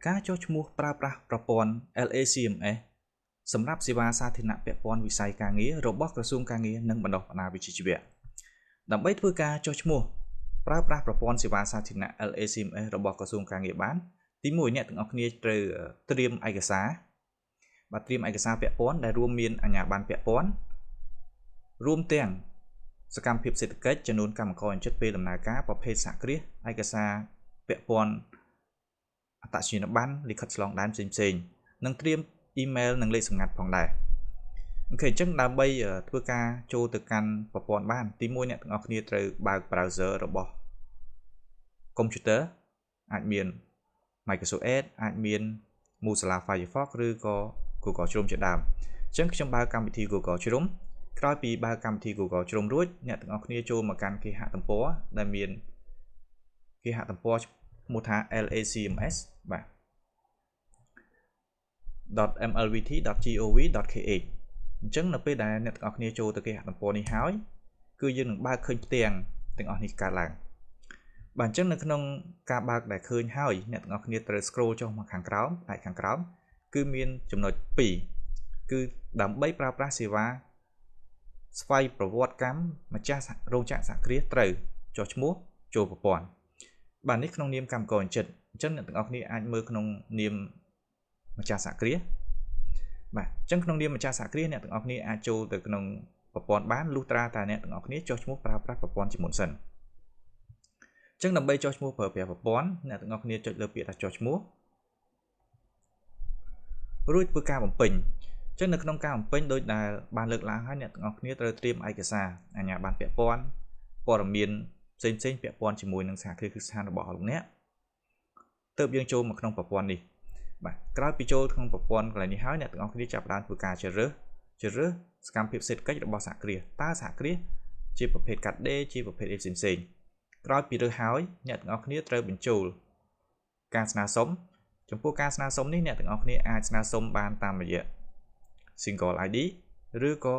ការចុះឈ្មោះប្រើប្រាស់ប្រព័ន្ធ LACMS សម្រាប់សេវាសាធារណៈពាក់ព័ន្ធវិស័យការងាររបស់ក្រសួងការងារនិងបណ្ដុះបណ្ដាលវិជ្ជាជីវៈដើម្បីធ្វើការចុះឈ្មោះប្រើប្រាស់ប្រព័ន្ធសេវាសាធារណៈ LACMS របស់ក្រសួងការងារបានទី1អ្នកទាំងអស់គ្នាត្រូវត្រៀមឯកសារបាទត្រៀមឯកសារពាក់ព័ន្ធដែលរួមមានអាជ្ញាប័ណ្ណពាក់ព័ន្ធរួមទាំងសកម្មភាពសេដ្ឋកិច្ចចំនួនកម្មករអញ្ចឹងពេលដំណើរការប្រភេទសហគ្រាសឯកសារពាក់ព័ន្ធអត្តសញ្ញាណប័ណ្ណលិខិតឆ្លងដែនផ្សេងៗនិងត្រៀមអ៊ីមែលនិងលេខសម្ងាត់ផងដែរ។ OK អញ្ចឹងដើម្បីធ្វើការចូលទៅកាន់ប្រព័ន្ធបានទី1អ្នកទាំងអស់គ្នាត្រូវបើក browser របស់ computer អាចមាន Microsoft Edge អាចមាន Mozilla Firefox ឬក៏ Google Chrome ជាដើមអញ្ចឹងខ្ញុំបើកកម្មវិធី Google Chrome ក្រោយពីបើកកម្មវិធី Google Chrome រួចអ្នកទាំងអស់គ្នាចូលមកកាន់គេហទំព័រដែលមានគេហទំព័រឈ្មោះថា LACMS បាទ .mlvt.gov.kh អញ្ចឹងនៅពេលដែលអ្នកទាំងអស់គ្នាចូលទៅគេហទំព័រនេះហើយគឺយើងនឹងបើកឃើញផ្ទាំងទាំងអស់នេះកើតឡើងបាទអញ្ចឹងនៅក្នុងការបើកដែលឃើញហើយអ្នកទាំងអស់គ្នាត្រូវ scroll ចុះមកខាងក្រោមផ្នែកខាងក្រោមគឺមានចំណុច2គឺដើម្បីប្រើប្រាស់សេវាស្វ័យប្រវត្តិកម្មម្ចាស់រោងចក្រសហគ្រាសត្រូវចុះឈ្មោះចូលប្រព័ន្ធបាទនេះក្នុងនាមកម្មករអញ្ចឹងអញ្ចឹងអ្នកទាំងអស់គ្នាអាចមើលក្នុងនាមម្ចាស់សហគ្រាសបាទអញ្ចឹងក្នុងនាមម្ចាស់សហគ្រាសអ្នកទាំងអស់គ្នាអាចចូលទៅក្នុងប្រព័ន្ធបានលុះត្រាតែអ្នកទាំងអស់គ្នាចុះឈ្មោះប្រើប្រាស់ប្រព័ន្ធជាមុនសិនអញ្ចឹងដើម្បីចុះឈ្មោះប្រើប្រាស់ប្រព័ន្ធអ្នកទាំងអស់គ្នាចុចលើពាក្យថាចុះឈ្មោះរួចធ្វើការបំពេញអញ្ចឹងនៅក្នុងការបំពេញដោយដែលបានលើកឡើងហើយអ្នកទាំងអស់គ្នាត្រូវត្រៀមឯកសារអាជ្ញាប័ណ្ណពាក់ព័ន្ធព័ត៌មានផ្សេងផ្សេងពាក់ព័ន្ធជាមួយនឹងសហគ្រាសគ្រឹះស្ថានរបស់លោកអ្នកទើបយើងចូលមកក្នុងប្រព័ន្ធនេះបាទក្រោយពីចូលក្នុងប្រព័ន្ធកន្លែងនេះហើយអ្នកទាំងអស់គ្នាចាប់ផ្ដើមធ្វើការជ្រើសរើសសកម្មភាពសេដ្ឋកិច្ចរបស់សហគ្រាសតើសហគ្រាសជាប្រភេទកាត់ដេរជាប្រភេទអីផ្សេងផ្សេងក្រោយពីរើសហើយអ្នកទាំងអស់គ្នាត្រូវបញ្ចូលការស្នើសុំចំពោះការស្នើសុំនេះអ្នកទាំងអស់គ្នាអាចស្នើសុំបានតាមរយៈ Single ID ឬក៏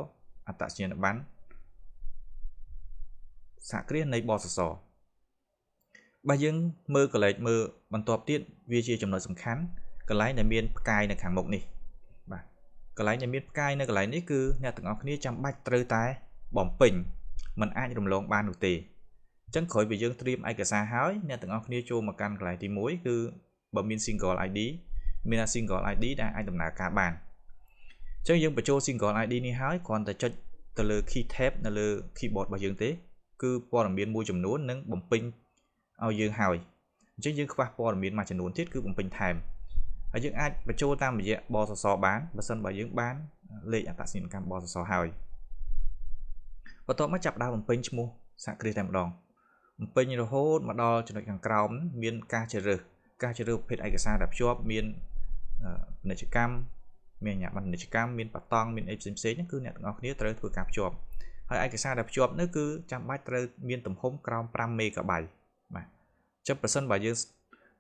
អត្តសញ្ញាណប័ណ្ណសហគ្រាសនៃបសសបាទយើងមើលកលេចមើលបន្ទាប់ទៀតវាជាចំណុចសំខាន់កន្លែងដែលមានផ្កាយនៅខាងមុខនេះបាទកន្លែងដែលមានផ្កាយនៅកន្លែងនេះគឺអ្នកទាំងអស់គ្នាចាំបាច់ត្រូវតែបំពេញมันអាចរំលងបាននោះទេអញ្ចឹងក្រោយពីយើងត្រៀមឯកសារហើយអ្នកទាំងអស់គ្នាចូលមកកាន់កន្លែងទី1គឺបើមាន Single ID មាន Single ID ដែលអាចដំណើរការបានអញ្ចឹងយើងបញ្ចូល Single ID នេះហើយគ្រាន់តែចុចទៅលើ key tab នៅលើ keyboard របស់យើងទេគឺព័ត៌មានមួយចំនួននឹងបំពេញឲ្យយើងហើយអញ្ចឹងយើងខ្វះព័ត៌មានមួយចំនួនទៀតគឺបំពេញថែមហើយយើងអាចបញ្ចូលតាមរយៈបសសបានបើសិនបើយើងបានលេខអត្តសញ្ញាណកម្មបសសហើយបន្ទាប់មកចាប់ដើមបំពេញឈ្មោះសហគ្រាសតែម្ដងបំពេញរហូតមកដល់ចំណុចខាងក្រោមមានការជ្រើសរើសប្រភេទឯកសារដែលភ្ជាប់មានពាណិជ្ជកម្មមានអាជ្ញាប័ណ្ណពាណិជ្ជកម្មមានបតង់មានអីផ្សេងៗហ្នឹងគឺអ្នកទាំងអស់គ្នាត្រូវធ្វើការភ្ជាប់ហើយឯកសារដែលភ្ជាប់នោះគឺចាំបាច់ត្រូវមានទំហំក្រោម5 មេហ្គាបៃបាទអញ្ចឹងប្រសិនបើយើង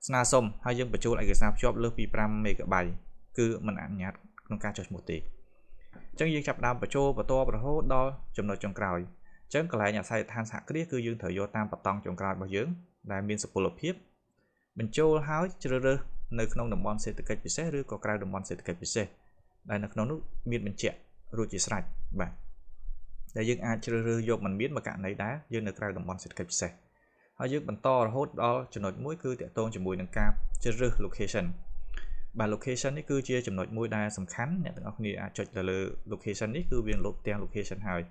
ស្នើសុំហើយយើងបញ្ចូលឯកសារភ្ជាប់លើសពី5 មេហ្គាបៃគឺមិនអនុញ្ញាតក្នុងការចុះឈ្មោះទេអញ្ចឹងយើងចាប់ដើមបញ្ចូលបន្ទាប់រហូតដល់ចំណុចចុងក្រោយអញ្ចឹងកន្លែងអាសយដ្ឋានសហគ្រាសគឺយើងត្រូវយកតាមបតង់ចុងក្រោយរបស់យើងដែលមានសុពលភាពបញ្ចូលហើយជ្រើសរើសនៅក្នុងតំបន់សេដ្ឋកិច្ចពិសេសឬក៏ក្រៅតំបន់សេដ្ឋកិច្ចពិសេសដែលនៅក្នុងនោះមានបញ្ជាក់រួចជាស្រេចបាទដែលយើងអាចជ្រើសរើសយកមិនមានមួយករណីដែរយើងនៅក្រៅតំបន់សេដ្ឋកិច្ចពិសេសហើយយើងបន្តរហូតដល់ចំណុចមួយគឺតាក់ទងជាមួយនឹងការជ្រើសរើស location បាទ location នេះគឺជាចំណុចមួយដែលសំខាន់អ្នកទាំងអស់គ្នាអាចចុចទៅលើ location នេះគឺវាលុបទាំង location ហើយ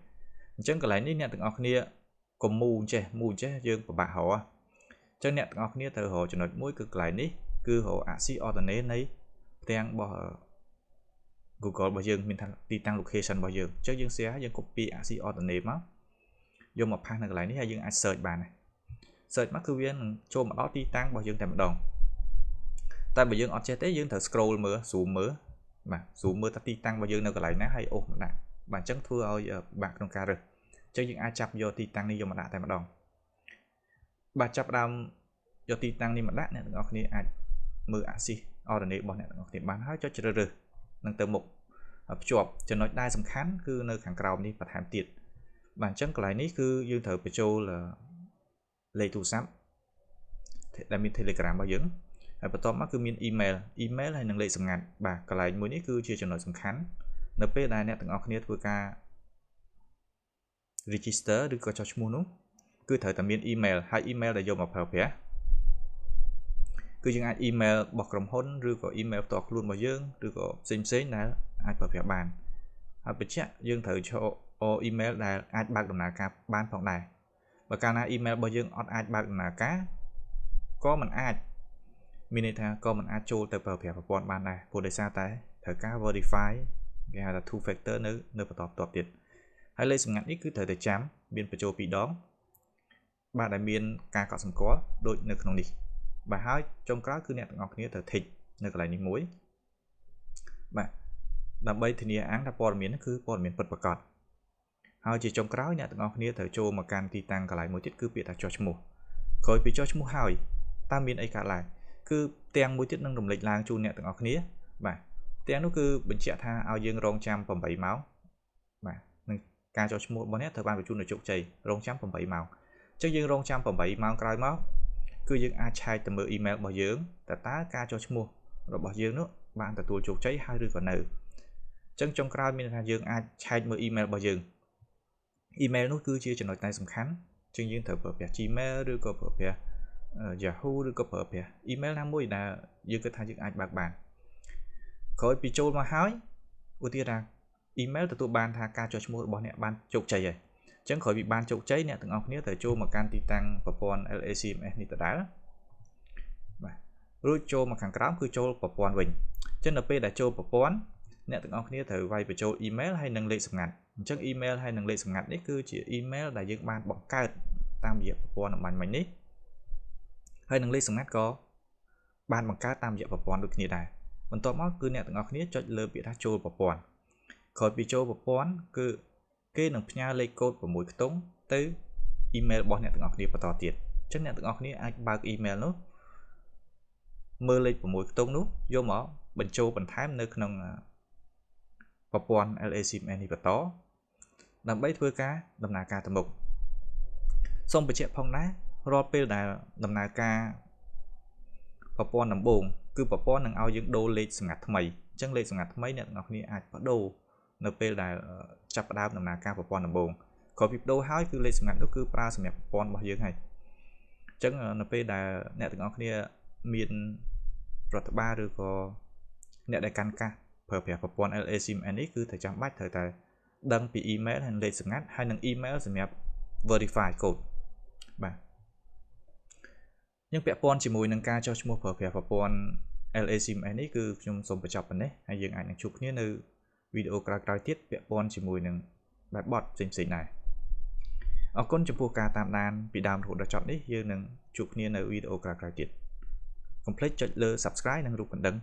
អញ្ចឹងកន្លែងនេះអ្នកទាំងអស់គ្នាកុំមូចេះយើងពិបាករកអញ្ចឹងអ្នកទាំងអស់គ្នាត្រូវរកចំណុចមួយគឺកន្លែងនេះគឺរក axis ordinate នៃផ្ទាំងរបស់ Google របស់យើងមានថាទីតាំង location របស់យើងអញ្ចឹងយើង share យើង copy axis ordinate មកយកមកផាសនៅកន្លែងនេះហើយយើងអាច search បានដែរ search មកគឺវានឹងចូលមកដល់ទីតាំងរបស់យើងតែម្ដងតែបើយើងអត់ចេះទេយើងត្រូវ scroll មើល zoom មើលបាទ zoom មើលថាទីតាំងរបស់យើងនៅកន្លែងណាហើយអូសមកដាក់បាទអញ្ចឹងធ្វើឲ្យពិបាកក្នុងការរើសអញ្ចឹងយើងអាចចាប់យកទីតាំងនេះយកមកដាក់តែម្ដងបាទចាប់ដើមយកទីតាំងនេះមកដាក់អ្នកទាំងអស់គ្នាអាចមើល axis ordinate របស់អ្នកទាំងអស់គ្នាបានហើយចុចជ្រើសរើសនឹងទៅមុខភ្ជាប់ចំណុចដែលសំខាន់គឺនៅខាងក្រោមនេះបន្ថែមទៀតបាទអញ្ចឹងកន្លែងនេះគឺយើងត្រូវបញ្ចូលលេខទូរស័ព្ទដែលមាន Telegram របស់យើង ហើយបន្ទាប់មកគឺមាន email email ហើយនិងលេខសម្ងាត់បាទកន្លែងមួយនេះគឺជាចំណុចសំខាន់នៅពេលដែលអ្នកទាំងអស់គ្នាធ្វើការ register ឬក៏ចុះឈ្មោះនោះគឺត្រូវតែមាន email ហើយ email ដែលយកមកប្រើប្រាស់គឺយើងអាច email របស់ក្រុមហ៊ុនឬក៏ email ផ្ទាល់ខ្លួនរបស់យើងឬក៏ផ្សេងផ្សេងដែលអាចប្រើប្រាស់បានហើយបញ្ជាក់យើងត្រូវចូល email ដែលអាចបើកដំណើរការបានផងដែរបើកាលណា email របស់យើងអត់អាចបើកដំណើរការក៏មិនអាចមានន័យថាក៏មិនអាចចូលទៅប្រើប្រាស់ប្រព័ន្ធបានដែរព្រោះដោយសារតែត្រូវការ verify គេហៅថា two factor នៅនៅបន្តបន្ទាប់ទៀតហើយលេខសម្ងាត់នេះគឺត្រូវតែចាំមានបញ្ចូលពីរដងបាទដែលមានការកត់សម្គាល់ដូចនៅក្នុងនេះបាទហើយចុងក្រោយគឺអ្នកទាំងអស់គ្នាត្រូវ tick នៅកន្លែងនេះមួយបាទដើម្បីធានាអាងថាព័ត៌មានគឺព័ត៌មានពិតប្រាកដហើយជាចុងក្រោយអ្នកទាំងអស់គ្នាត្រូវចូលមកកាន់ទីតាំងកន្លែងមួយទៀតគឺពាក្យថាចុះឈ្មោះក្រោយពីចុះឈ្មោះហើយតើមានអីកើតឡើងគឺផ្ទាំងមួយទៀតនឹងរំលេចឡើងជូនអ្នកទាំងអស់គ្នាបាទផ្ទាំងនោះគឺបញ្ជាក់ថាឲ្យយើងរងចាំ8ម៉ោងបាទនឹងការចុះឈ្មោះរបស់អ្នកត្រូវបានបញ្ជូនទៅជោគជ័យរងចាំ8ម៉ោងអញ្ចឹងយើងរងចាំ8ម៉ោងក្រោយមកគឺយើងអាចឆែកទៅមើលអ៊ីមែលរបស់យើងតើតើការចុះឈ្មោះរបស់យើងនោះបានទទួលជោគជ័យហើយឬក៏នៅអញ្ចឹងចុងក្រោយមានថាយើងអាចឆែកមើលអ៊ីមែលរបស់យើងអ៊ីមែលនោះគឺជាចំណុចតែសំខាន់ជាងយើងត្រូវប្រើប្រាស់ Gmail ឬក៏ប្រើប្រាស់ Yahoo ឬក៏ប្រើប្រាស់អ៊ីមែលណាមួយដែលយើងគិតថាយើងអាចបើកបានក្រោយពីចូលមកហើយឧទាហរណ៍ថាអ៊ីមែលទទួលបានថាការចុះឈ្មោះរបស់អ្នកបានជោគជ័យហើយអញ្ចឹងក្រោយពីបានជោគជ័យអ្នកទាំងអស់គ្នាត្រូវចូលមកកាន់ទីតាំងប្រព័ន្ធ LACMS នេះដដែលបាទរួចចូលមកខាងក្រោមគឺចូលប្រព័ន្ធវិញអញ្ចឹងនៅពេលដែលចូលប្រព័ន្ធអ្នកទាំងអស់គ្នាត្រូវវាយបញ្ចូលអ៊ីមែលហើយនិងលេខសម្ងាត់អញ្ចឹងអ៊ីមែលហើយនិងលេខសម្ងាត់នេះគឺជាអ៊ីមែលដែលយើងបានបង្កើតតាមរយៈប្រព័ន្ធអំបញ្ញមិញនេះហើយនឹងលេខសម្ងាត់ក៏បានបង្កើតតាមរយៈប្រព័ន្ធដូចគ្នាដែរបន្ទាប់មកគឺអ្នកទាំងអស់គ្នាចុចលើពាក្យថាចូលប្រព័ន្ធក្រោយពីចូលប្រព័ន្ធគឺគេនឹងផ្ញើលេខកូដ6ខ្ទង់ទៅអ៊ីមែលរបស់អ្នកទាំងអស់គ្នាបន្តទៀតអញ្ចឹងអ្នកទាំងអស់គ្នាអាចបើកអ៊ីមែលនោះមើលលេខ6ខ្ទង់នោះយកមកបញ្ចូលបន្ថែមនៅក្នុងប្រព័ន្ធ LACMS នេះបន្តដើម្បីធ្វើការដំណើរការទៅមុខសូមបញ្ជាក់ផងដែររាល់ពេលដែលដំណើរការប្រព័ន្ធដំបូងគឺប្រព័ន្ធនឹងឲ្យយើងដូរលេខសម្ងាត់ថ្មីអញ្ចឹងលេខសម្ងាត់ថ្មីអ្នកទាំងអស់គ្នាអាចបដូរនៅពេលដែលចាប់ផ្ដើមដំណើរការប្រព័ន្ធដំបូងក្រោយពីបដូរហើយគឺលេខសម្ងាត់នោះគឺប្រើសម្រាប់ប្រព័ន្ធរបស់យើងហើយអញ្ចឹងនៅពេលដែលអ្នកទាំងអស់គ្នាមានរដ្ឋបាលឬក៏អ្នកដែលកាន់កាសប្រើប្រាស់ប្រព័ន្ធ LACMS នេះគឺត្រូវចាំបាច់ត្រូវតែដឹងពី email ហើយលេខសម្ងាត់ហើយនិង email សម្រាប់ verify code បាទយើងពាក់ព័ន្ធជាមួយនឹងការចុះឈ្មោះប្រើប្រាស់ប្រព័ន្ធ LACMS នេះគឺខ្ញុំសូមបញ្ចប់ប៉ុណ្ណេះហើយយើងអាចនឹងជួបគ្នានៅវីដេអូក្រោយៗទៀតពាក់ព័ន្ធជាមួយនឹងបែបបទផ្សេងៗដែរអរគុណចំពោះការតាមដានពីដើមរហូតដល់ចប់នេះយើងនឹងជួបគ្នានៅវីដេអូក្រោយៗទៀតកុំភ្លេចចុចលើ Subscribe និងរូបកណ្ដឹង